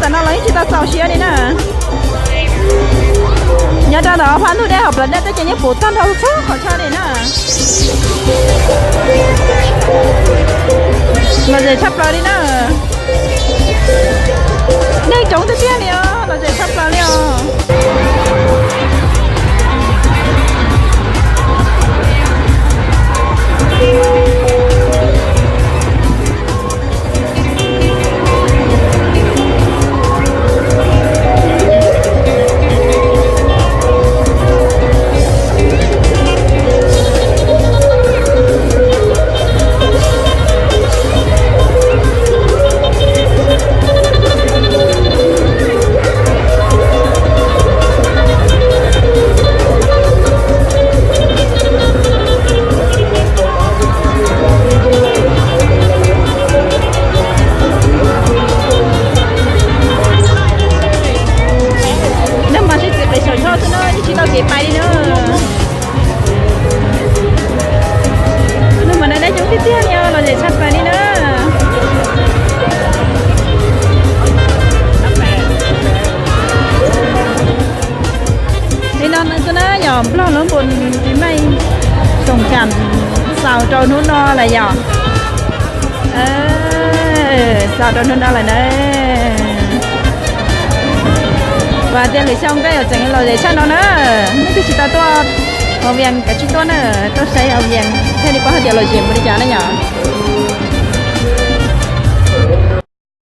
Tam no los yeej tsis tau txaus siab li na. Nyob rau ntawm ob phab ntug dej hauv plawv dej tej ces yeej puv tag nrho txhua qhov chaw li na. Lom zem tshaj plaws li na. Neeg coob tiag tiag li os, lom zem tshaj plaws li os. Nag hmo sib txiv qis saum yog xwb na, yeej tsis tau kev pais li na. Nag hmo no dej coob tiag tiag li, lom zem tshaj plaws li na. Li no xwb na yom, Nplog lub npus tis meej xoom kam xaus rau hnub no lawm yom. Xaus rau hnub no lawm na. Vam tias lwm xyoo koj yuav tseem lom zem tshaj no na. Nej twb tsis tau tuaj Hauv Vias kav tsij tuaj na, tuaj saib Hauv Vias thiaj li paub hais tias lom zem npaum li cas na yom.